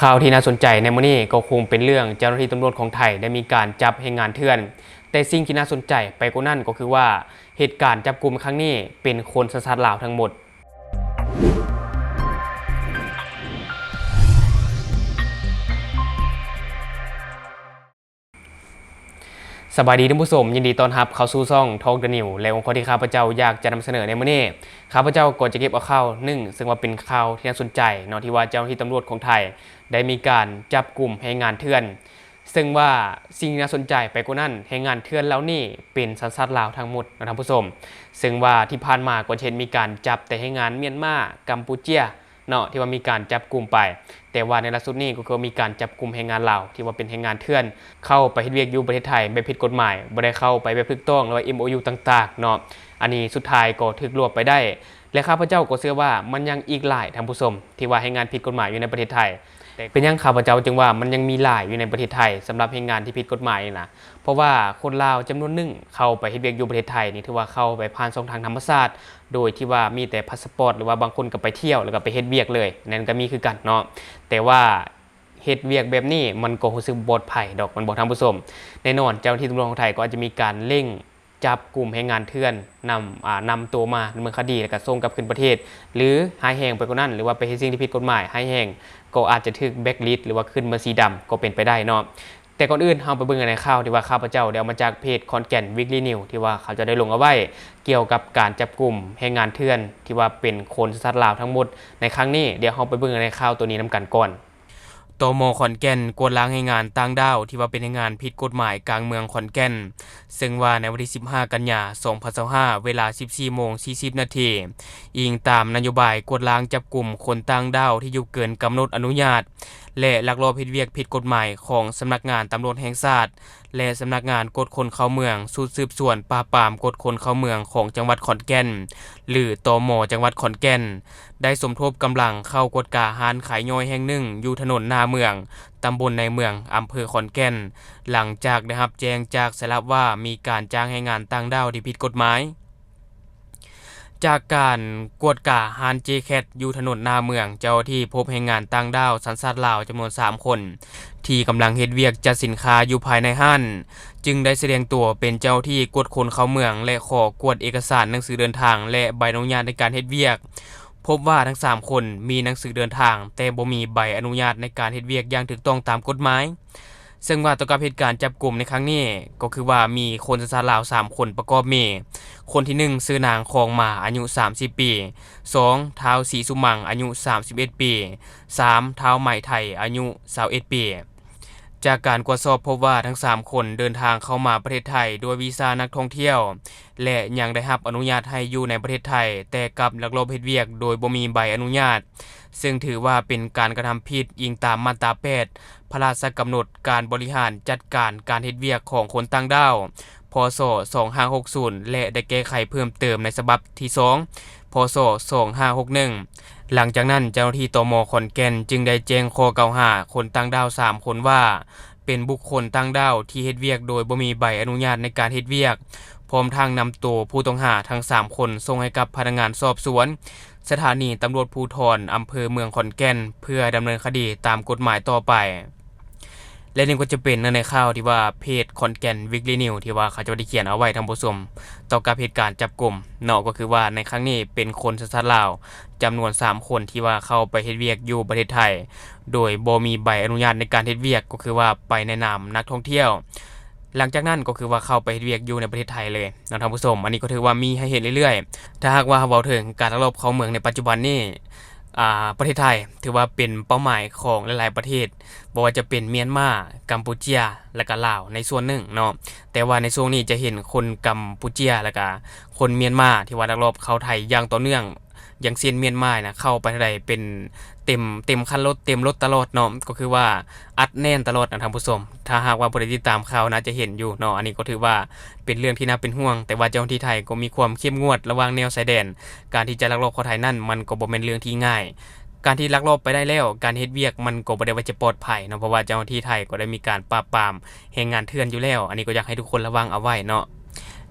ຂ່າວທີ່ໜ້າສົນໃຈໃນມື້ນີ້ກໍຄົງເປັນເລື່ອງເຈົ້າໜ້າທີ່ຕຳຫຼວດຂອງໄທໄດ້ມີການຈັບແຮງງານເຖື່ອນ, ແຕ່ສິ່ງທີ່ໜ້າສົນໃຈໄປກວ່ານັ້ນກໍຄືວ່າ ເຫດການຈັບກຸມຄັ້ງນີ້ເປັນຄົນສັນຊາດລາວທັງໝົດ. ສະບາຍດີທ່ານຜູ້ຊົມ, ຍິນດີຕ້ອນຮັບເຂົ້າສູ່ຊ່ອງ Talk the News ແລະ ຫົວຂໍ້ທີ່ຂ້າພະເຈົ້າຢາກຈະນຳສະເໜີໃນມື້ນີ້, ຂ້າພະເຈົ້າກໍຈະເກັບເອົາຂ່າວໜຶ່ງ ເຊິ່ງວ່າເປັນຂ່າວທີ່ໜ້າສົນໃຈເນາະ ທີ່ວ່າເຈົ້າໜ້າທີ່ຕຳຫຼວດຂອງໄທໄດ້ມີການຈັບກຸມແຮງງານເຖື່ອນ, ເຊິ່ງວ່າສິ່ງທີ່ໜ້າສົນໃຈໄປກວ່ານັ້ນ ແຮງງານເຖື່ອນເຫຼົ່ານີ້ເປັນສັນຊາດລາວທັງໝົດເນາະທ່ານຜູ້ຊົມ, ເຊິ່ງວ່າທີ່ຜ່ານມາກໍຈະເຫັນມີການຈັບແຕ່ແຮງງານມຽນມາ, ກຳປູເຈຍ ເນາະ ທີ່ວ່າມີການຈັບກຸມໄປ, ແຕ່ວ່າໃນລ່າສຸດນີ້ກໍຄືວ່າມີການຈັບກຸມແຮງງານລາວ ທີ່ວ່າເປັນແຮງງານເຖື່ອນ ເຂົ້າໄປເຮັດວຽກຢູ່ປະເທດໄທແບບຜິດກົດໝາຍ, ບໍ່ໄດ້ເຂົ້າໄປແບບຖືກຕ້ອງ ຫຼືວ່າ ເອັມໂອຢູ ຕ່າງໆເນາະ. ອັນນີ້ສຸດທ້າຍກໍຖືກລວບໄປໄດ້ ແລະ ຂ້າພະເຈົ້າກໍເຊື່ອວ່າມັນຍັງອີກຫຼາຍທ່ານຜູ້ຊົມ ທີ່ວ່າແຮງງານຜິດກົດໝາຍຢູ່ໃນປະເທດໄທ. ເປັນຫຍັງຂ້າພະເຈົ້າຈຶ່ງວ່າມັນຍັງມີຫຼາຍຢູ່ໃນປະເທດໄທ ສຳລັບແຮງງານທີ່ຜິດກົດໝາຍນີ້ນະ? ເພາະວ່າຄົນລາວຈຳນວນໜຶ່ງເຂົ້າໄປເຮັດວຽກຢູ່ປະເທດໄທນີ້ ຖືວ່າເຂົ້າໄປຜ່ານຊ່ອງທາງທຳມະຊາດ ໂດຍທີ່ວ່າມີແຕ່ພາສປອດ ຫຼືວ່າບາງຄົນກໍໄປທ່ຽວ ແລ້ວກໍໄປເຮັດວຽກເລີຍ, ນັ້ນກໍມີຄືກັນເນາະ. ແຕ່ວ່າເຮັດວຽກແບບນີ້ມັນກໍຮູ້ສຶກບໍ່ປອດໄພດອກ ແມ່ນບໍ່ທ່ານຜູ້ຊົມ? ແນ່ນອນ ເຈົ້າໜ້າທີ່ຕຳຫຼວດຂອງໄທກໍອາດຈະມີການເລັ່ງຈັບກຸມແຮງງານເຖື່ອນ ນຳ ອາ ນຳຕົວມາດຳເນີນຄະດີ ແລ້ວກໍສົ່ງກັບຄືນປະເທດ ຫຼື ຮ້າຍແຮງໄປກວ່ານັ້ນ ຫຼືວ່າໄປເຮັດສິ່ງທີ່ຜິດກົດໝາຍ ຮ້າຍແຮງກໍອາດຈະຖືກແບລັກລິດ ຫຼືວ່າຂຶ້ນບັນຊີດຳກໍເປັນໄປໄດ້ເນາະ. ແຕ່ກ່ອນອື່ນເຮົາໄປເບິ່ງກັນໃນຂ່າວທີ່ວ່າຂ້າພະເຈົ້າໄດ້ເອົາມາຈາກເພຈ Khon Kaen Weekly News ທີ່ວ່າເຂົາເຈົ້າໄດ້ລົງເອົາໄວ້ ກ່ຽວກັບການຈັບກຸມແຮງງານເຖື່ອນ ທີ່ວ່າເປັນຄົນສັນຊາດລາວທັງໝົດໃນຄັ້ງນີ້. ດຽວເຮົາໄປເບິ່ງກັນໃນຂ່າວໂຕນີ້ນຳກັນກ່ອນ. ຕມ ຂອນແກ່ນ ກວດລ້າງແຮງງານຕ່າງດ້າວທີ່ວ່າເປັນແຮງງານຜິດກົດໝາຍກາງເມືອງຂອນແກ່ນ, ເຊິ່ງວ່າໃນວັນທີສິບຫ້າ ກັນຍາ ສອງພັນຊາວຫ້າ ເວລາ ສິບສີ່ໂມງ ສີ່ສິບນາທີ, ອີງຕາມນະໂຍບາຍກວດລ້າງຈັບກຸມຄົນຕ່າງດ້າວທີ່ຢູ່ເກີນກຳນົດອະນຸຍາດ ແລະ ລັກລອບເຮັດວຽກຜິດກົດໝາຍຂອງສຳນັກງານຕຳຫຼວດແຫ່ງຊາດ ແລະ ສຳນັກງານກວດຄົນເຂົ້າເມືອງ, ຊຸດສືບສວນປາບປາມກວດຄົນເຂົ້າເມືອງຂອງຈັງຫວັດຂອນແກ່ນ ຫຼື ຕມ ຈັງຫວັດຂອນແກ່ນ ໄດ້ສົມທົບກຳລັງເຂົ້າກວດກາຮ້ານຂາຍຍ່ອຍແຫ່ງໜຶ່ງຢູ່ຖະໜົນໜ້າເມືອງ, ຕຳບົນໃນເມືອງ, ອຳເພີຂອນແກ່ນ, ຫຼັງຈາກໄດ້ຮັບແຈ້ງຈາກສາຍລັບວ່າມີການຈ້າງແຮງງານຕ່າງດ້າວທີ່ຜິດກົດໝາຍ. ຈາກການກວດກາຮ້ານເຈແຄັດຢູ່ຖະໜົນໜ້າເມືອງ, ເຈົ້າໜ້າທີ່ພົບແຮງງານຕ່າງດ້າວສັນຊາດລາວຈຳນວນສາມຄົນ ທີ່ກຳລັງເຮັດວຽກຈັດສິນຄ້າຢູ່ພາຍໃນຮ້ານ, ຈຶ່ງໄດ້ສະແດງຕົວເປັນເຈົ້າໜ້າທີ່ກວດຄົນເຂົ້າເມືອງ ແລະ ຂໍກວດເອກະສານໜັງສືເດີນທາງ ແລະ ໃບອະນຸຍາດໃນການເຮັດວຽກ. ພົບວ່າທັງສາມຄົນມີໜັງສືເດີນທາງ, ແຕ່ບໍ່ມີໃບອະນຸຍາດໃນການເຮັດວຽກຢ່າງຖືກຕ້ອງຕາມກົດໝາຍ. ເຊິ່ງວ່າຕໍ່ກັບເຫດການຈັບກຸມໃນຄັ້ງນີ້ ກໍຄືວ່າມີຄົນສັນຊາດລາວສາມຄົນ ປະກອບມີ ຄົນທີໜຶ່ງ ຊື່ນາງຄອງມາ ອາຍຸສາມສິບປີ, ສອງ ທ້າວສີສຸມັງ ອາຍຸສາມສິບເອັດປີ, ສາມ ທ້າວໄໝໄທ ອາຍຸຊາວເອັດປີ. ຈາກການກວດສອບພົບວ່າທັງສາມຄົນເດີນທາງເຂົ້າມາປະເທດໄທດ້ວຍວີຊານັກທ່ອງທ່ຽວ ແລະ ຍັງໄດ້ຮັບອະນຸຍາດໃຫ້ຢູ່ໃນປະເທດໄທ, ແຕ່ກັບລັກລອບເຮັດວຽກໂດຍບໍ່ມີໃບອະນຸຍາດ, ເຊິ່ງຖືວ່າເປັນການກະທຳຜິດອີງຕາມມາດຕາແປດ ພະລາຊະກຳນົດການບໍລິຫານຈັດການການເຮັດວຽກຂອງຄົນຕ່າງດ້າວ ພ.ສ. ສອງຫ້າຫົກສູນ ແລະ ໄດ້ແກ້ໄຂເພີ່ມເຕີມໃນສະບັບທີສອງ ພ.ສ. ສອງຫ້າຫົກໜຶ່ງ. ຫຼັງຈາກນັ້ນ ເຈົ້າໜ້າທີ່ ຕມ ຂອນແກ່ນ ຈຶ່ງໄດ້ແຈ້ງຂໍ້ກ່າວຫາຄົນຕ່າງດ້າວສາມຄົນວ່າ ເປັນບຸກຄົນຕ່າງດ້າວທີ່ເຮັດວຽກໂດຍບໍ່ມີໃບອະນຸຍາດໃນການເຮັດວຽກ, ພ້ອມທັງນຳໂຕຜູ້ຕ້ອງຫາທັງສາມຄົນສົ່ງໃຫ້ກັບພະນັກງານສອບສວນ ສະຖານີຕຳຫຼວດພູທອນອຳເພີເມືອງຂອນແກ່ນ ເພື່ອດຳເນີນຄະດີຕາມກົດໝາຍຕໍ່ໄປ. ແລະ ນີ້ກໍຈະເປັນເນື້ອໃນຂ່າວທີ່ວ່າເພຈ Khon Kaen Weekly News ທີ່ວ່າເຂົາເຈົ້າໄດ້ຂຽນເອົາໄວ້ທ່ານຜູ້ຊົມ ຕໍ່ກັບເຫດການຈັບກຸມເນາະ, ກໍຄືວ່າໃນຄັ້ງນີ້ເປັນຄົນສັນຊາດລາວຈຳນວນສາມຄົນ ທີ່ວ່າເຂົ້າໄປເຮັດວຽກຢູ່ປະເທດໄທ ໂດຍບໍ່ມີໃບອະນຸຍາດໃນການເຮັດວຽກ, ກໍຄືວ່າໄປໃນນາມນັກທ່ອງທ່ຽວ. ຫຼັງຈາກນັ້ນກໍຄືວ່າເຂົ້າໄປເຮັດວຽກຢູ່ໃນປະເທດໄທເລີຍເນາະທ່ານຜູ້ຊົມ. ອັນນີ້ກໍຖືວ່າມີໃຫ້ເຫັນເລື້ອຍໆ. ຖ້າຫາກວ່າເຮົາເວົ້າເຖິງການລັກລອບເຂົ້າເມືອງໃນປັດຈຸບັນນີ້, ອາ, ປະເທດໄທຖືວ່າເປັນເປົ້າໝາຍຂອງຫຼາຍໆປະເທດ, ບໍ່ວ່າຈະເປັນມຽນມາ, ກຳປູເຈຍ ແລະກະລາວໃນສ່ວນໜຶ່ງເນາະ. ແຕ່ວ່າໃນຊ່ວງນີ້ຈະເຫັນຄົນກຳປູເຈຍ ແລະກະຄົນມຽນມາທີ່ວ່າລັກລອບເຂົ້າໄທຢ່າງຕໍ່ເນື່ອງ, ຢ່າງເຊັ່ນມຽນມານະ ເຂົ້າໄປເທົ່າໃດເປັນເຕັມ, ເຕັມຄັນລົດ, ເຕັມລົດຕະຫຼອດເນາະ, ກໍຄືວ່າອັດແໜ້ນຕະຫຼອດນະທ່ານຜູ້ຊົມ. ຖ້າຫາກວ່າຜູ້ໃດຕິດຕາມຂ່າວໜ້າຈະເຫັນຢູ່ເນາະ. ອັນນີ້ກໍຖືວ່າເປັນເລື່ອງທີ່ໜ້າເປັນຫ່ວງ, ແຕ່ວ່າເຈົ້າໜ້າທີ່ໄທກໍມີຄວາມເຂັ້ມງວດລະຫວ່າງແນວຊາຍແດນ, ການທີ່ຈະລັກລອບເຂົ້າໄທນັ້ນ ມັນກໍບໍ່ແມ່ນເລື່ອງທີ່ງ່າຍ. ການທີ່ລັກລອບໄປໄດ້ແລ້ວ, ການເຮັດວຽກມັນກໍບໍ່ໄດ້ວ່າຈະປອດໄພເນາະ, ເພາະວ່າເຈົ້າໜ້າທີ່ໄທກໍໄດ້ມີການປາບປາມແຮງງານເຖື່ອນຢູ່ແລ້ວ. ອັນນີ້ກໍຢາກໃຫ້ທຸກຄົນລະວັງເອົາໄວ້ເນາະ.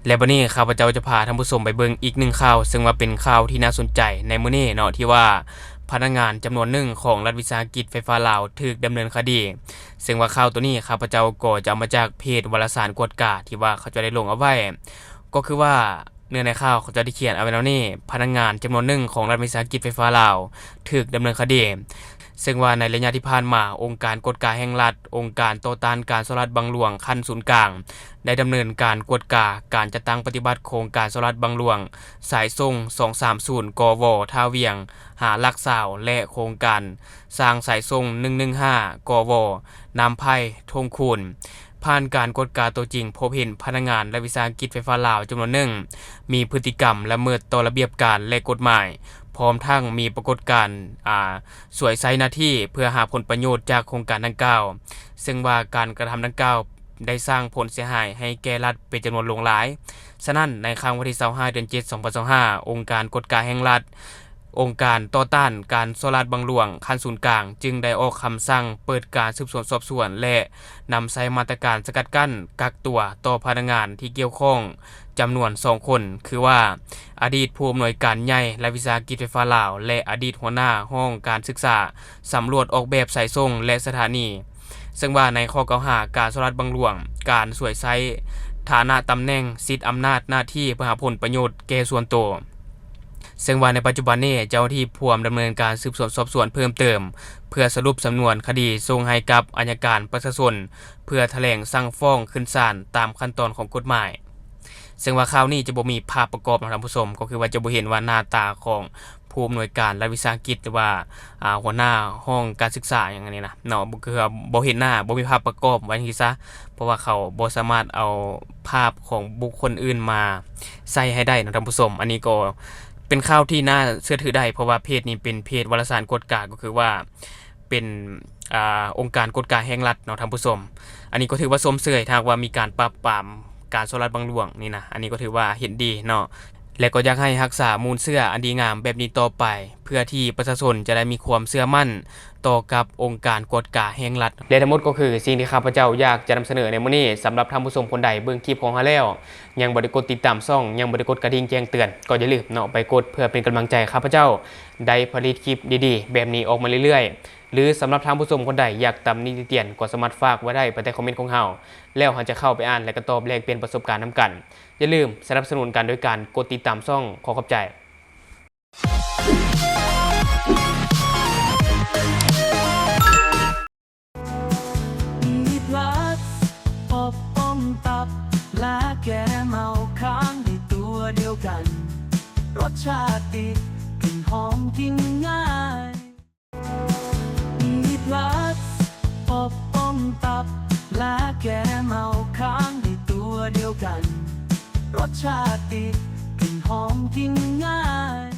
ແລະ ບັດນີ້ຂ້າພະເຈົ້າຈະພາທ່ານຜູ້ຊົມໄປເບິ່ງອີກໜຶ່ງຂ່າວ, ເຊິ່ງວ່າເປັນຂ່າວທີ່ໜ້າສົນໃຈໃນມື້ນີ້ເນາະ, ທີ່ວ່າພ ພະນັກງານຈຳນວນໜຶ່ງຂອງລັດວິສາຫະກິດໄຟຟ້າລາວຖືກດຳເນີນຄະດີ. ເຊິ່ງວ່າຂ່າວໂຕນີ້ ຂ້າພະເຈົ້າກໍຈະເອົາມາຈາກເພຈວາລະສານກວດກາ ທີ່ວ່າເຂົາເຈົ້າໄດ້ລົງເອົາໄວ້ ກໍຄືວ່າ ເນື້ອໃນຂ່າວເຂົາເຈົ້າໄດ້ຂຽນເອົາໄວ້ແນວນີ້, ພະນັກງານຈຳນວນໜຶ່ງຂອງລັດວິສາຫະກິດໄຟຟ້າລາວຖືກດຳເນີນຄະດີ. ເຊິ່ງວ່າໃນໄລຍະທີ່ຜ່ານມາ, ອົງການກວດກາແຫ່ງລັດ, ອົງການຕໍ່ຕ້ານການສໍ້ລາດບັງຫຼວງຂັ້ນສູນກາງ ໄດ້ດຳເນີນການກວດກາການຈັດຕັ້ງປະຕິບັດໂຄງການສໍ້ລາດບັງຫຼວງ ສາຍສົ່ງສອງສາມສູນ ກວ ທ່າວຽງ ຫາຫຼັກຊາວ ແລະ ໂຄງການສ້າງສາຍສົ່ງໜຶ່ງໜຶ່ງຫ້າ ກວ ນ້ຳໄຜ່ ທົ່ງຄູນ. ຜ່ານການກວດກາຕົວຈິງ, ພົບເຫັນພະນັກງານລັດວິສາຫະກິດໄຟຟ້າລາວຈຳນວນໜຶ່ງ ມີພຶດຕິກຳລະເມີດຕໍ່ລະບຽບການ ແລະ ກົດໝາຍ, ພ້ອມທັງມີປາກົດການ ອາ ສວຍໃຊ້ໜ້າທີ່ເພື່ອຫາຜົນປະໂຫຍດຈາກໂຄງການດັ່ງກ່າວ, ເຊິ່ງວ່າການກະທຳດັ່ງກ່າວໄດ້ສ້າງຜົນເສຍຫາຍໃຫ້ແກ່ລັດເປັນຈຳນວນຫຼວງຫຼາຍ. ສະນັ້ນ, ໃນຄ່ຳວັນທີຊາວຫ້າ ເດືອນເຈັດ ສອງພັນຊາວຫ້າ, ອົງການກວດກາແຫ່ງລັດ, ອົງການຕໍ່ຕ້ານການສໍ້ລາດບັງຫຼວງຂັ້ນສູນກາງ ຈຶ່ງໄດ້ອອກຄຳສັ່ງເປີດການສືບສວນສອບສວນ ແລະ ນຳໃຊ້ມາດຕະການສະກັດກັ້ນ, ກັກຕົວຕໍ່ພະນັກງານທີ່ກ່ຽວຂ້ອງ ຈຳນວນສອງຄົນ ຄືວ່າ ອະດີດຜູ້ອຳນວຍການໃຫຍ່ລັດວິສາຫະກິດໄຟຟ້າລາວ ແລະ ອະດີດຫົວໜ້າຫ້ອງການສຶກສາສຳຫຼວດອອກແບບສາຍສົ່ງ ແລະ ສະຖານີ. ເຊິ່ງວ່າໃນຂໍ້ກ່າວຫາການສໍ້ລາດບັງຫຼວງ, ການສວຍໃຊ້ຖານະຕຳແໜ່ງ, ສິດອຳນາດໜ້າທີ່ເພື່ອຫາຜົນປະໂຫຍດແກ່ສ່ວນໂຕ. ເຊິ່ງວ່າໃນປັດຈຸບັນນີ້ ເຈົ້າໜ້າທີ່ພວມດຳເນີນການສືບສວນສອບສວນເພີ່ມເຕີມ ເພື່ອສະຫຼຸບສຳນວນຄະດີສົ່ງໃຫ້ກັບອັຍການປະຊາຊົນ ເພື່ອຖະແຫຼງສັ່ງຟ້ອງຂຶ້ນສານຕາມຂັ້ນຕອນຂອງກົດໝາຍ. ເຊິ່ງວ່າຂ່າວນີ້ຈະບໍ່ມີພາບປະກອບເນາະທ່ານຜູ້ຊົມ, ກໍຄືວ່າຈະບໍ່ເຫັນວ່າໜ້າຕາຂອງຜູ້ອຳນວຍການລັດວິສາຫະກິດ ຫຼືວ່າ ອາ ຫົວໜ້າຫ້ອງການສຶກສາຫຍັງນີ້ນະເນາະ, ບໍ່ ຄືວ່າບໍ່ເຫັນໜ້າ, ບໍ່ມີພາບປະກອບ ວ່າຈັ່ງຊີ້ຊະ, ເພາະວ່າເຂົາບໍ່ສາມາດເອົາພາບຂອງບຸກຄົນອື່ນມາໃສ່ໃຫ້ໄດ້ເນາະທ່ານຜູ້ຊົມ. ອັນນີ້ກໍເປັນຂ່າວທີ່ໜ້າເຊື່ອຖືໄດ້, ເພາະວ່າເພຈນີ້ເປັນເພຈວາລະສານກວດກາ, ກໍຄືວ່າ ເປັນ ອາ ອົງການກວດກາແຫ່ງລັດເນາະທ່ານຜູ້ຊົມ. ອັນນີ້ກໍຖືວ່າຊົມເຊີຍ ຖ້າຫາກວ່າມີການປາບປາມການສໍ້ລາດບັງຫຼວງນີ້ນະ, ອັນນີ້ກໍຖືວ່າເຫັນດີເນາະ ແລະ ກໍຢາກໃຫ້ຮັກສາມູນເຊື້ອອັນດີງາມແບບນີ້ຕໍ່ໄປ ເພື່ອທີ່ປະຊາຊົນຈະໄດ້ມີຄວາມເຊື່ອໝັ້ນຕໍ່ກັບອົງການກວດກາແຫ່ງລັດ. ແລະ ທັງໝົດກໍຄືສິ່ງທີ່ຂ້າພະເຈົ້າຢາກຈະນຳສະເໜີໃນມື້ນີ້. ສຳລັບທ່ານຜູ້ຊົມຄົນໃດເບິ່ງຄລິບຂອງເຮົາແລ້ວ ຍັງບໍ່ໄດ້ກົດຕິດຕາມຊ່ອງ, ຍັງບໍ່ໄດ້ກົດກະດິ່ງແຈ້ງເຕືອນ, ກໍຢ່າລືມເນາະ ໄປກົດເພື່ອເປັນກຳລັງໃຈຂ້າພະເຈົ້າໄດ້ຜະລິດຄລິບດີໆແບບນີ້ອອກມາເລື້ອຍໆ. ຫຼື ສຳລັບທ່ານຜູ້ຊົມຄົນໃດຢາກຕຳໜິຕິຕຽນ ກໍສາມາດຝາກໄວ້ໄດ້ພາຍໃຕ້ຄອມເມັນຂອງເຮົາ, ແລ້ວເຮົາຈະເຂົ້າໄປອ່ານ ແລະ ກໍຕອບແລກປ່ຽນປະສົບການນຳກັນ. ຢ່າລືມສະໜັບສະໜູນກັນໂດຍການກົດຕິດຕາມຊ່ອງ. ຂໍຂອບໃຈ. ມີບລັດ ປົບປ້ອງຕັບ ແລະ ແກ້ເມົາຄ້າງໃນຕົວດຽວກັນ. ລົດຊາດດີ ກິ່ນຫອມກິນງ່າຍ. ມີບລັດ ປົບປ້ອງຕັບ ແລະ ແກ້ເມົາຄ້າງໃນຕົວດຽວກັນ. ລົດຊາດດີ ກິ່ນຫອມກິນງ່າຍ.